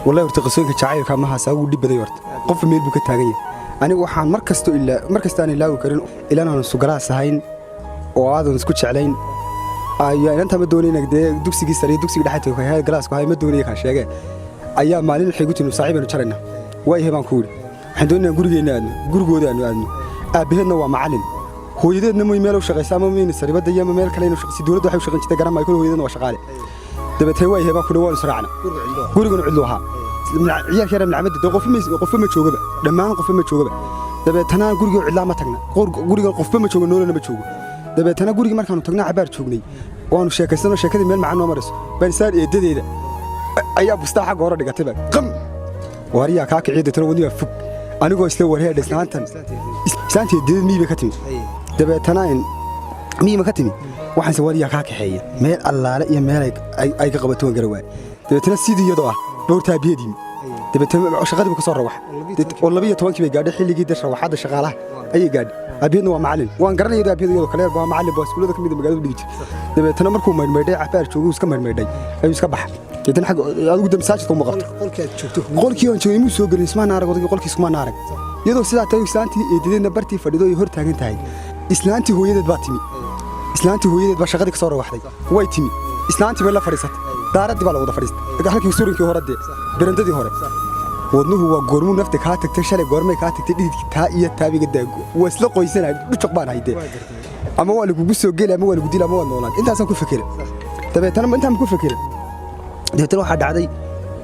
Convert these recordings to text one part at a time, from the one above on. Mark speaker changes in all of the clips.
Speaker 1: Wallahi, horta qisooyinka jacaylka mahaas ugu dhib baday. Horta qofba meel buu ka taagan yahay. Anigu waxaan mar kasto ilaa mar kasta aan ilaawi karin ilaan sugalaas ahayn oo aadan isku jeclayn ayaa inanta ma doonayna. Dee dugsigii sare iyo dugsigii dhexe tahay galaasku hay ma doonaya kaan sheege ayaa maalin waxay ku timi, "Saaxiibanu jarayna." "Waayahay," baan ku yidhi. "Waxaan doonaynaa gurigeenna aadno, gurigooda aanu aadno." Aabbaheedna waa macallin, hooyadeedna muy meel u shaqaysa ama mayna saribadda iyo ama meel kale inuu shaqaysi dowladda waxay u shaqayn jirtay garan maayo. Kul hooyadeedna waa shaqaale. Dabeetee "Waayahay," baan ku yidhi. Waanu israacna, guriguna cidlu ahaa. Ciyaalka yara milcamada dee qofba ma joogaba, dhammaan qofba ma joogaba. Dabeetana gurigii cidlaa ma tagna, guriga qofba ma joogo, noolana ma joogo. Dabeetana gurigii markaanu tagna, cabaar joognay, waanu sheekaysanoo sheekadii meel macaan noo marayso baan saan eedadeeda ayaa bustaa xagga hore dhigatayba qam waariyaa kaa kiciyo. Deetana wadni baa fog anigoo isla warheedha islaantan, islaanta eedadeed miyii bay ka timi. Dabeetana miyii ma ka timi, waxaanse wariyaa kaa kaxeeya meel allaale iyo meel ay ka qabato waan gara waay. Dabeetana sidii iyadoo ah dhowrtaa biyeed yimi. Dabeetana shaqadii buu ka soo rawax oo 12-kii bay gaadhay, xilligii de rawaxadda shaqaalaha ayay gaadhay. Aabiyeedna waa macallin, waan garanaya. Aabiyeed iyadoo kale waa macallin baa iskuullada ka mid ah magaalada dhigi jiray. Dabeetana markuu maydhmaydhay, cabaar joogay, iska maydhmaydhay ayuu iska baxa. Dabeetana xagga adigu de masaajidka uma qabto. Qolkii aan joogay muu soo gelin, ismaana arag odagii, qolkii iskumaana arag. Iyadoo sidaa tahay, islaantii eedadeedna bartii fadhido ay hor taagan tahay, islaantii hooyadeed baa timi. Islaantii hooyadeed baa shaqadii ka soo rawaxday, way timi, islaantii bay la fadhiisatay. Daaraddii baa la wada fadhiistay, halkii surinkii hore dee berandadii hore. Wadnuhu waa goormuu nafta kaa tagtay shalay, goormay kaa tagtay dhididkii taa iyo taabiga daago waa isla qoysanay. Dhujuq baan haydee, ama waa lagugu soo geli ama waa lagu dili ama waa noolaan, intaasaan ku fekera. Dabeetana intaan ku fekera, dabeetana waxaa dhacday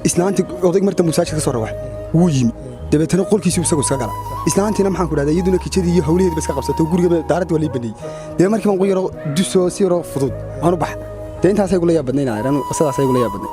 Speaker 1: islaantii odayg marta masaajidka ka soo rawaxay wuu yimi. Dabeetana qolkiisii isagu iska gala, islaantiina maxaan ku dhahdaa, iyaduna kijadii iyo hawlaheedi ba iska qabsatay. Guriga daaraddii waa lii baneeyey. Dee markii baan ku yaro dusoo si yaroo fudud aan u baxa. Dee intaasay gula yaab badnayn, qisadaasay gula yaab badnay.